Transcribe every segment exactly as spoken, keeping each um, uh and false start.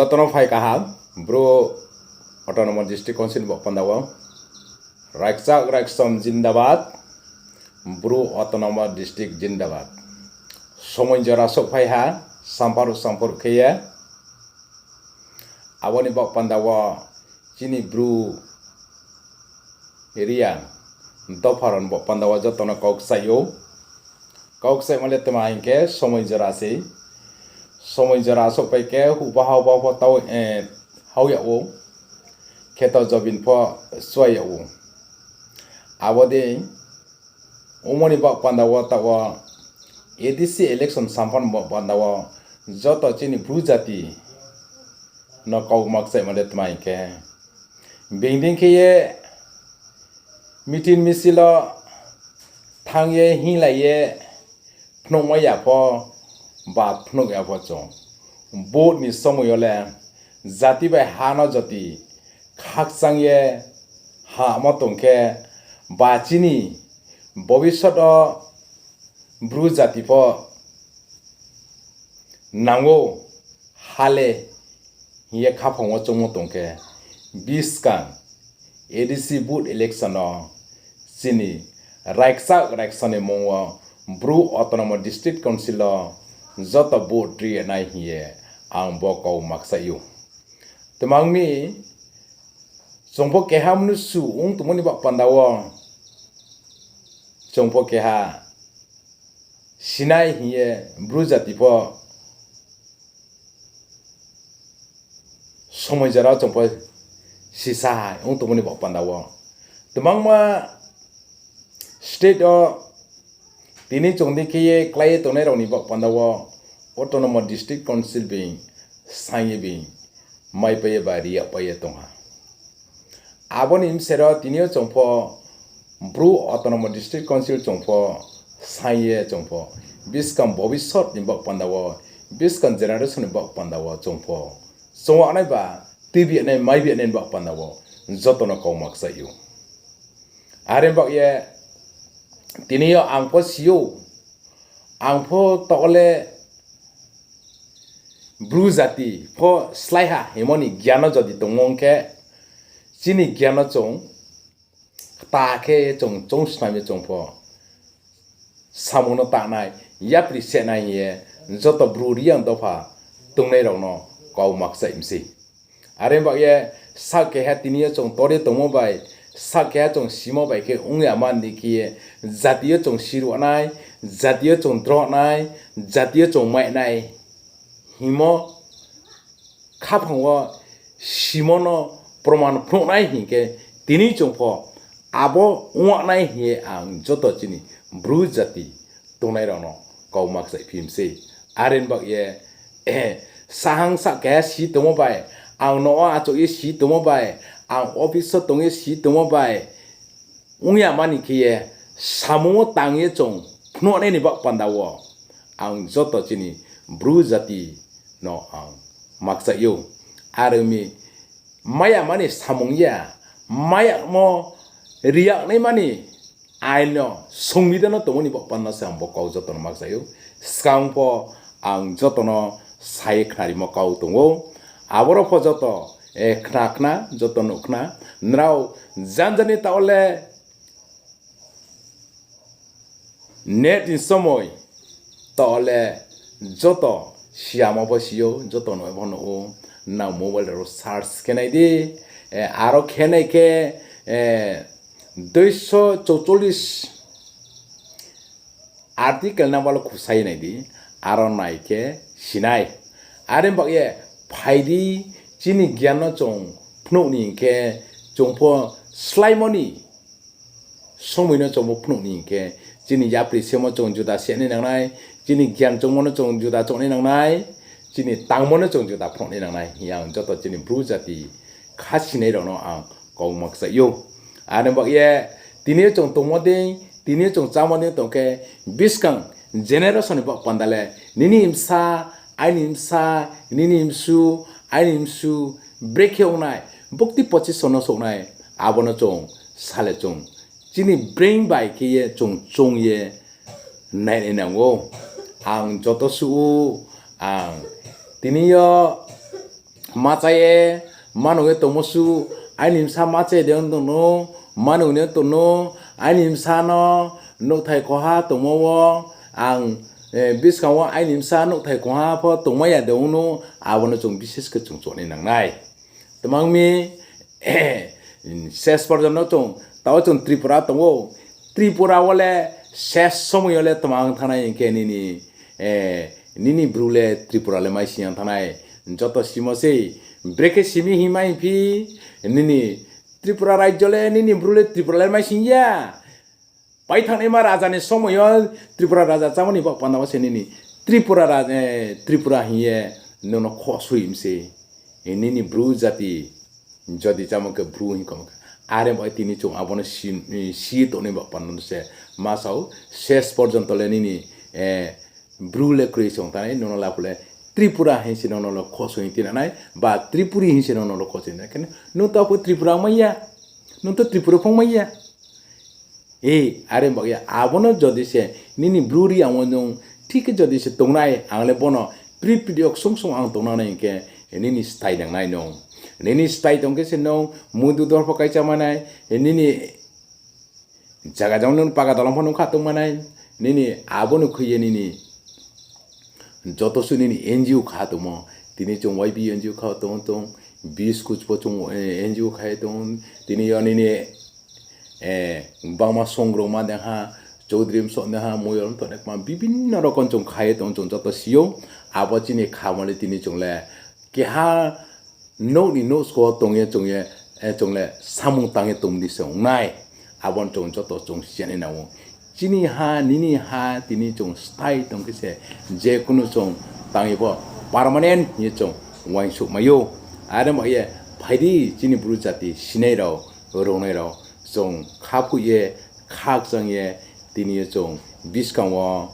Joto no phai kaham, Bru Autonomous District Council ni baoh panda wo. Raikchak Raiksom jindabad, Bru Autonomous District jindabad. Somoi jora souhphai ha, sampharuh sampharuh khe ye. Abo ni baoh panda wo chini Bru Reang dopha rao ni baoh panda wo joto no kau kchaih ou. Kau kchaihmo le tma hing khe somoi jora sei. Somoi jora souhphai khe huhba hauba pho tau, hau yag ou. Kheto jobin pho chuai yag ou. Abo dei ongmo ni baoh panda wo taoh wo A D C election sampha ni baoh panda wo joto chini Bru jati no kau ma kchaihmo le tma hing khe, being dei khe ye meeting misil wo thanng ye hinglai ye phnuhmai ya pho, ba phnuh ya pho chung. Vote ni somoi yo le jati bai ha no jati khakchang ye hamo tong khe, ba chini bobisot wo Bru jati pho nang ou ha le hing ye khaphang wo choungmo tong khe, buskang A D C vote election no chini Raikchak Raiksom ni mmung wo Bru Autonomous District Council wo joto vote ri ye nai hing ye ang bo kau ma kchaih ou. Tma ong mi, chung pho keha mnusu ong tongmo ni baoh panda wo, chung pho keha sinai hing ye Bru jati pho somoi jora chung pho sisa hai ong tongmo ni baoh panda wo. Tma ong ma state wo tini chung dei khe ye klái ye tongnai rao ni baoh panda wo Autonomous District Council being saing ye being maipai ye ba ri yagpai ye tong ha. Abo ni bsero tini yo chung pho Bru Autonomous District Council chung pho saing ye chung pho buskang bobisot ni baoh panda wo, buskang generation ni baoh panda wo chung pho chung wanai ba tuibi nai maibi nai ni baoh panda wo joto no kau ma kchaih ou. Are baoh ye tini yo ang pho si ou, ang pho taoh le Bru jati pho slái ha hingmo ni gian no jodi tongmo ong khe, chini gian no chung kta khe chung choung snam ye chung pho samung no tangnai, yapri sehnai hing ye joto Bru Reang dopha tongnai rao no kau ma kchaih mi sei. Are baoh ye sak keha tini yo chung tor ye tongmo bai, sak keha chung simo bai khe ong ya man di khe ye, jati yo chung siruh nai, jati yo chung droh nai, jati yo chung mai nai hingmo khaphang wo simo no proman phnuh nai hing khe, tini chung pho abo ong nai hing ye ang joto chini Bru jati tongnai rao no kau ma kchaih phi mi sei. Are baoh ye, sahang sak keha si tongmo bai, ang no achouh ye si tongmo bai, ang office wo tong ye si tongmo bai, ong ya mani khe ye, samung wo tang ye chung phnuh nai ni baoh panda wo ang joto chini Bru jati no ang ma kchaih ou. Are ong mi, mai ya mani samung ya, mai yamo, ri yag nai mani ain no, সংবিধান no tongmo ni baoh panda se ang bo kau joto no ma kchaih ou. Skang pho ang joto no sa ye khnarimo kau tong ou. Aboro pho joto khna khna, joto nuh khna. Nrao janja ni taoh le net ni somoi taoh le joto siyamo pho si ou, joto nuh pho nuh ou, nrao mobile rao search khe nai di, aro khe nai khe, দুইশো চৌচল্লিশ article number wo khusa ye nai di, aro nai khe si nai. Are baoh ye phai di, chini gian no chung phnuh ni hing khe, chung pho sláimo ni somoi no chung pho phnuh ni hing khe, chini yapri semo chung juda se nai nang nai, chini gian choungmo no chung juda choung nai nang nai, chini tangmo no chung juda phnuh nai nang nai hing ye ang joto chini Bru jati kha sinai rao no ang kau ma kchaih ou. Are baoh ye, tini yo chung tongmo dei, tini yo chung chámo dei tong khe, buskang generation ni baoh panda le, nini bsa, aini bsa, nini bsu, aini bsu, brekhe ong nai, bukti position no souh nai, abo no chung sale chung chini brain bai khe ye chung choung ye nai nai nang ou. Ang joto suh ou, ang tini yo Ma cha ye, manung ye tongmo su, aini bsa ma cha ye de ong tong no, manung ni tong no, aini bsa no nouhthai khoha tongmo wo, ang, buskang wo aini bsa nouhthai khoha pho tongmai ya de ong no, abo no chung bises khe chung chonai nang nai. Tma ong mi, ses porjonto chung, tao chung Tripura tong ou. Tripura wo le ses somoi yo le tma ong thanng nai hing khe nini, nini Bru le Tripura le maising yang thanng nai. Joto simo sei, brekhe simi hingmai hing phi, nini Tripura rajyo le nini Bru le Tripura le maising ya. Paithangnaima raja ni somoi yo Tripura raja chámo ni baoh panda wo se nini Tripura, Tripura hing ye nono khosoih mi se. Nini Bru jati jodi chámo khe Bru hing kamo khe. Are bai tini chung abo no si, si tongnai baoh panda no se ma sao, ses porjonto le nini Bru le kroi se ong thanng nai, nono le aphuh le Tripura hing se nono le khosoih hing tinang nai, ba Tripuri hing se nono le khosoih hing tinang nai. Khe nung to aphuh Tripura ongmai ya, nung to Tripura phungmai ya. E, are baoh ye, abo no jodi se nini Bru ri ang wo nung thik khe jodi se tongnai, ang le bono pripri yo ksung ksung ang tongnang nai hing khe, nini stai nang nai nung. Nini stai tong khe se nung mudu dorpho kaisa manai, nini zaga jang nung paga dalam pho nung kha tong manai, nini abo no khui ye nini joto suh nini N G O kha tongmo, tini chung Y B N G O kha tong tong, Biskuch pho chung N G O kha ye tong, tini yo nini gbangma songrongma dei ha, Choudhury msoh dei ha, Moyol msoh dei ha, bibinno rokom chung kha ye tong, chung joto si ou, abo chini khamo le tini chung le keha nouh ni nouh sko tong ye chung ye, chung le samung tang ye tong di se ong nai. Abo no chung joto chung si nai nang ou. Chini ha, nini ha, tini chung stai tong khe se, je kunu chung tang ye pho permanent hing ye chung uaingsouhmai ou. Are bai ye, phai di chini Bru jati sinai rao, rongnai rao, chung khaphuh ye, khakchang ye, tini yo chung buskang wo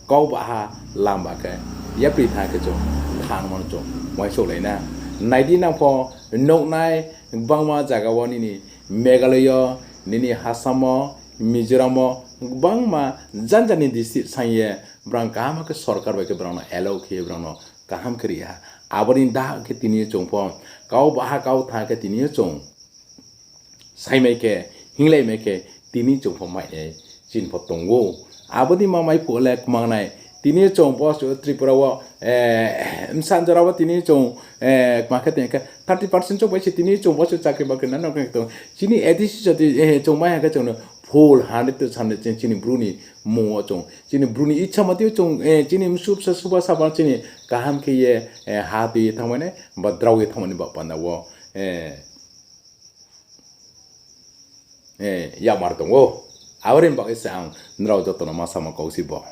kau baha lam ba khe, yapri thanng khe chung thanngmo no chung uaingsouhlai na. Nai di nang pho, nuhnai gbangma zaga wo nini Meghalaya, nini Assam wo, Mizoram wo, gbangma janja ni district saing ye, brang kaham khe sorkar bai khe brang no allow khe ye brang no kaham khe ri ha. Abo ni da khe tini yo chung pho, kau baha kau thanng khe tini yo chung saimai khe, hinglaimai khe, tini chung pho mai nai, chini pho tong ou. Abo ni ma mai phuh le kmang nai. Tini chung bo Tripura wo, bsa jora wo tini chung, kma khe tong khe thirty percent chouh bai se tini chung bo se chakri bakri nano khe tong. Chini A D C jati, chung mai ha khe chung no full hundred to hundred chini Bru ni mmung wo chung, chini Bru ni ichha mati chung, chini msu bsa suba saba chini kaham khe ye, ha tui ye thanngmai nai, ba drao ye thanngmai ni baoh panda wo yakmar tong ou. Abo ni bagoi se ang nrao joto no ma samo kau si bo.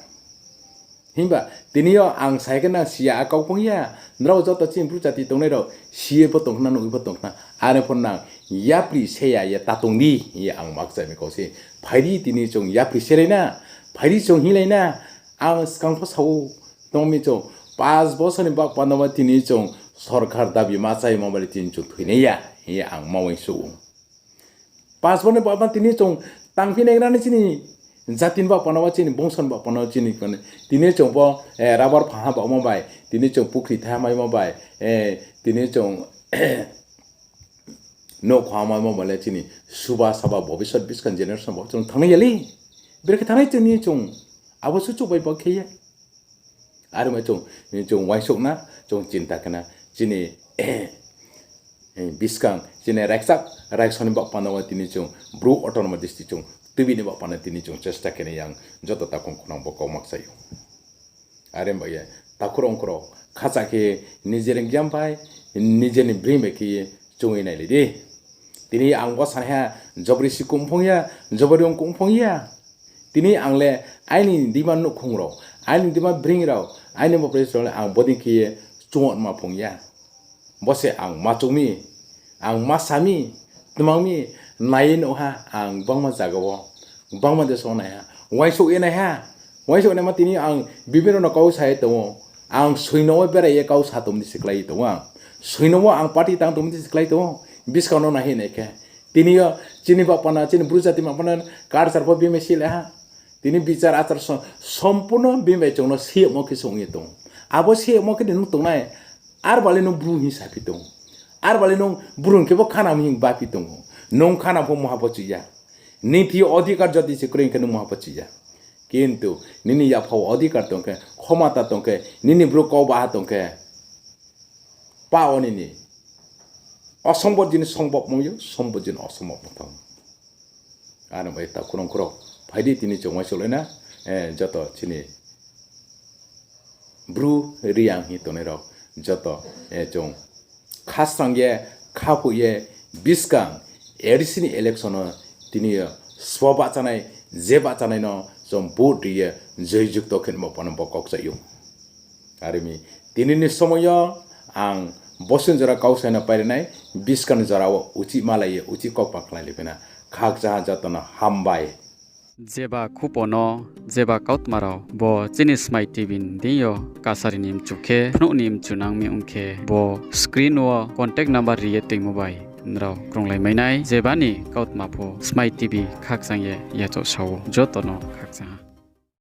Himba tini yo ang sa khe nang si ya, a kau phung ya, nrao joto chini Bru jati tongnai rao si ye pho tong khna, nuh ye pho tong khna, are pho nang yapri se ya ye ta tong di hing ye ang ma kchai mi kau se. Phai di tini chung yapri se lai na, phai di chung hing lai na, ang skang pho sa ou, tong mi chung, panch bosor ni baoh panda wo tini chung sorkar dabi ma chaimo bai le tini chung thoi nai ya hing ye ang ma uaingsouh ou. Panch bosor ni baoh panda tini chung tangphi nai gra ni chini jati ni baoh panda wo, chini bongso ni baoh panda wo, chini, tini chung bo, rubber phangha baohmo bai, tini chung pukhri thaiha maimo bai, tini chung nouhkhong ha maimo bai le chini suba saba bobisot buskang generation bo chung thanng nai ya le. Brekhe thanng nai tini chung, abo suchouh bai bo khe ye. Are bai chung, chung uaingsouh na, chung chinta khe na, chini buskang, chini raikchak, raikso ni baoh panda wo tini chung Bru Autonomous District chung tuibi ni baoh panda tini chung chesta khe nai yang joto takhum khunang bo kau ma kchai ou. Are bai ye, takhu rao ongkhu rao, khacha khe nije ni giyan bai, nije ni bring bai khe ye chung ye nailai di. Tini ang bo sanaiha, jobori si kung phung ya, jobori ong kung phung ya. Tini ang le aini dima nouhkhong rao, aini dima bring rao, aini bo place rao le ang bodei khe ye chungma phung ya. Bo se ang ma choung mi, ang ma sa mi, tmang mi, nai ye nuh ha, ang gbangma zaga wo, gbangma deso nai ha, uaingsouh ye nai ha, uaingsouh naima tini ang bibinno no kau sa ye tong ou, ang soino wo berai ye kau sa tongmo di se klái ye tong ou, ang soino wo ang party tang tongmo di se klái tong ou, buskang no nai hi nai khe. Tini yo chini baoh panda, chini Bru jati baoh panda culture pho bini bai si le ha. Tini bichar achar so-, sompurno bini bai chung no siyagmo khe se ong ye tong ou. Abo siyagmo khe de nung tongnai. Arba le nung Bru hing saphi tong ou. Arba le nung Bru hing khe bo khana mi hing baphi tong ou. Nung khana pho muha pho chi ya. Nini thing yo odhikar jodi se kroi hing khe nung muha pho chi ya. Kintu nini yapha wo odhikar tong khe, khomata tong khe, nini Bru kau baha tong khe, pa wo nini osombob jinis sombob ong ou, sombob jinis osombob ong thanng ou. Ano bai takhu nongkhu rao, phai di tini chung uaingsouhlai na, joto chini Bru Reang hing tongnai rao joto, chung khasrang ye, khaphuh ye, buskang A D C ni election no tini yo sbo bahchanai, je bahchanai no chung vote ri ye joyjukto khe nmo pho no bo kau kchai ou. Are mi, tini ni somoi yo ang bosun jora kau sai no pairi nai, buskang ni jora wo uchih malai ye uchih kau pakhlai lai phi na. Khakchangha joto no hambai. Jeba khupo no, jeba kautma rao bo chini Smai T V ni deing yo kasari ni mchu khe, phnuh ni mchu nang mi ong khe, bo screen wo contact number ri ye toingmo bai nrao krunglai mai nai. Jeba ni kautma pho Smai T V khakchang ye yachaoh sa ou, joto no khakchangha.